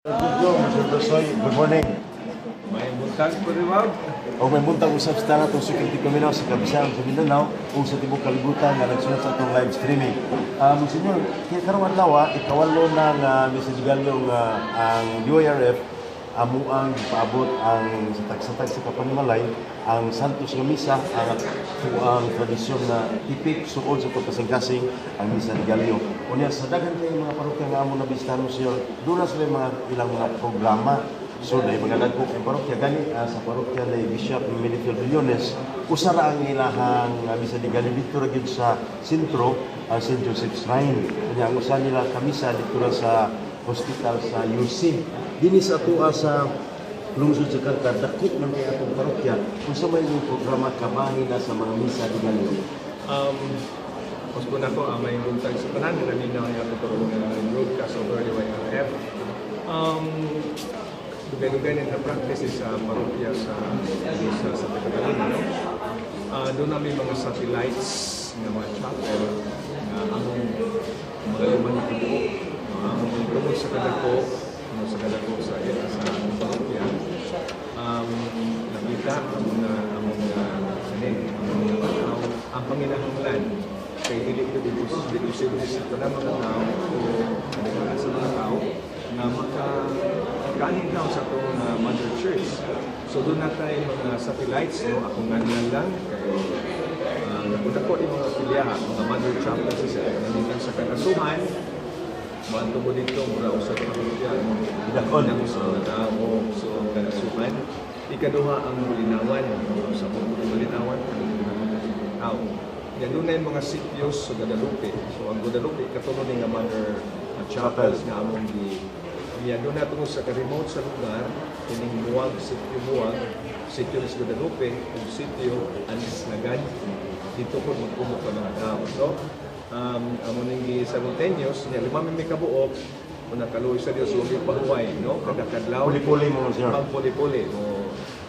Joe, Mr. Dosoy, good morning. Maayong buntag po rin, Bob. O maayong buntag usab sa tanan atong suking tigpaminaw sa Kabisayan sa Mindanao ug sa tibuok kalibutan nga nagsunod sa atong live streaming. Monsignor, kaya karong adlaw, ikawalo na nga Misa de Gallo nga ang DYRF amo ang paabot ang sa tagsa-tagsa ka panimalay ang Santos nga Misa, ang tradisyon na tipik suod sa pagkasing-kasing, ang Misa de Gallo. Unya sa daghan kay mga parokya nga amo nabisitahan, Monsignor, doon na sila mga ilang mga programa. So, dahil mga dagko kay parokya, gani sa parokya ni Bishop Melitio Billones, usa ra ang ilahang Misa de Gallo dito ra gyud sa sentro, ang St. Joseph Shrine. Kanya ang usa nila ka misa dito ra sa hospital sa UC. Dinhi sa atoa sa lungsod sa Carcar, dako man kay atong parokya. Unsa may inyong programa kabahin na sa mga Misa de Gallo? Mas ko nako ang maayong buntag sa tanan nga naminaw nga ato karon nga broadcast over DYRF. Dugay-dugay na practice sa parokya sa Santa Catalina, no? Doon namin mga satellites nga mga chapel nga among mga lima na kabuok, no? Among tungod sa kadako, no, sa kadako sa among parokya. Nakita among kani among mga tao ang panginahanglan kay dili ko dili posible sa tanang mga tao o kadaghanan sa mga tao nga maka kanin daw sa atong mother church. So doon na tayo mga satellites, no, akong nganlan lang kay dako-dako ni mga pilyaha, mga mother chapels sa namitan sa Kanasuhan. Maadto mo dito, mura usa ka parokya, no? Gidakon. Dako sa mga tao, so ang Kanasuhan. Ikaduha ang Bulinawan, no? Sa Bulinawan, tao. Yan, doon na yung mga sitios sa Guadalupe. So ang Guadalupe, katulo ni nga mother chapels nga among gi. Yan, doon na tungod sa ka-remote sa lugar, kining Muag, sitio Muag, sitio ni Guadalupe, ug sitio Anisnagan, dito ko magpumok ang mga tao. So, amo ning gi simultaneous, nya lima mi kabuok, una kaluoy sa Dios, huwag yung pahuway, no? Kada kadlaw. Puli-puli mo, Monsignor. Magpuli-puli.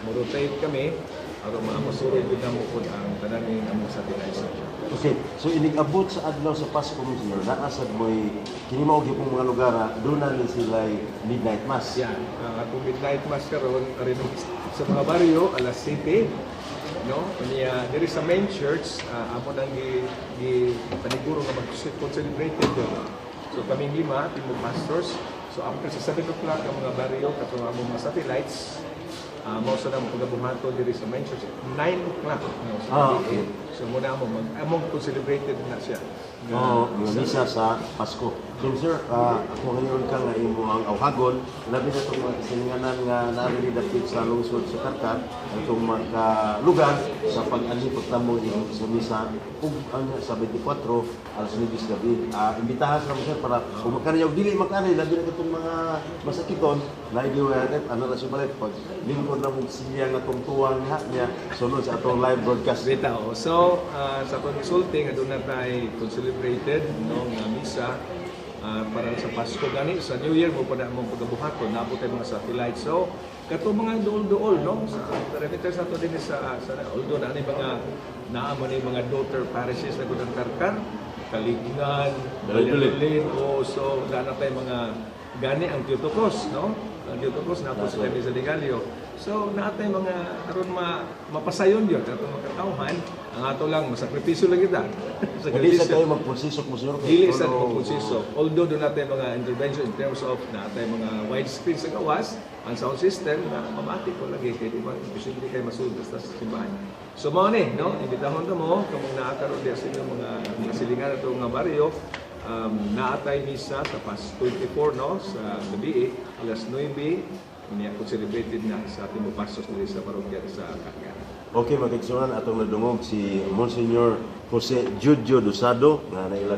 Mo rotate kami, aron masuroy gud namo pud ang tanan ning among satellites sa chapel. Okay, so inig-abot sa adlaw sa Pasko, Monsignor, naa sad mo'y kini mao gyud mga lugar, doon na ni sila midnight mass. Yan, ang atong midnight mass karon rin sa mga baryo alas 7, no? Unya diri sa main church, amo nang gi paniguro nga mag-celebrated do. So kaming lima, team of pastors. So after sa 7 o'clock ang mga baryo katong among mga satellites, mao sa nang pagabuhaton diri sa main church 9 o'clock, no, sa gabi. So muna mo mag among celebrated na siya. Oo, nga misa sa Pasko. So sir, ako ngayon ka nga imo ang awhagon, labi na itong mga kasilinganan nga narin dapit sa lungsod sa Carcar, itong mga lugar sa pag-anhi pagtamo sa misa ug ang sa 24 alas 9 sa gabi. Imbitahan sa mo, sir, para kung makari og dili makari, labi na itong mga masakiton na DYRF ano na siya balik pag lingkod na mong siya nga atong tuwang ha niya sunod sa atong live broadcast. Bitaw. So, sa atong gisulti nga doon na tayo celebrated, no, nga misa para sa Pasko, gani sa New Year mo pa na among pagabuhaton naabot tayo mga satellite. So, kato mga duol-duol, no, sa perimeter sa ato din sa although na ani mga naa mo ni mga daughter parishes na gud ang Carcar, Kalignan, Valladolid. Valladolid, o so naa na tayo mga gani ang Theotokos, no? Ang Theotokos na po sa Misa de Gallo. So naa tay mga aron ma mapasayon yun atong mga katawhan, ang ato lang masakripisyo lang kita. Dili sa kayo magponsisok mo, sir. Dili sa magponsisok. Although doon natin mga intervention in terms of na tayo mga widescreen sa gawas, ang sound system na mamati ko lagi kay di ba imposible kay masulod basta sa simbahan. So mao ni, no, imbitahon ta mo kamong naa karon diya sa inyong mga silingan ato nga baryo. Naatay misa sa Pasko 24, no, sa gabi alas 9 unya kung celebrated na sa ating pastors diri sa parokya sa Carcar. Okay, mga kaigsuonan, atong nadungog si Monsignor Jose Judio Dosado nga naila